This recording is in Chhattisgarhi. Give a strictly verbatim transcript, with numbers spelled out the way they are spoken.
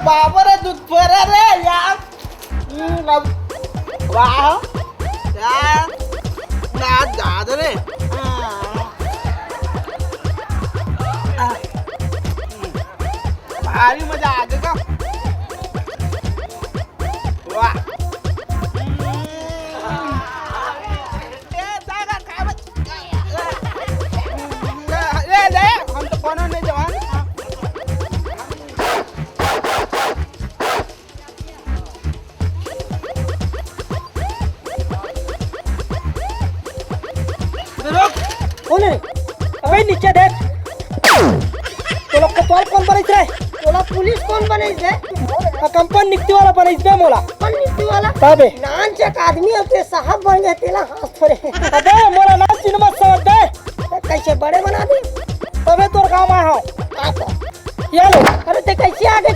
बाबा रे, दूध परा रे यार। हम्म, अब वाह यार, ना ज्यादा रे। हाँ। भारी मजा आ गया। वाह। ए, सागर, खाए बच-, ले, ले, हम तो कोनो नहीं जवान। रुक। कौन है? अबे नीचे देख। तोला कोतवाल कोन बनइस रे? तोला पुलिस कोन बनइस रे? आ, कंपन निकटी वाला बनइस बे मोला। कंपन निकटी वाला? तबे। नान चक आदमी होते साहब बन जाते ला, हाँ थोड़े। अबे मोला ना चिन्ह मत समझ बे। तो कैसे बड़े बना दे? तबे तोर काम आए हो। हाँ तो। ये लो। अरे ते कैसे आ गए?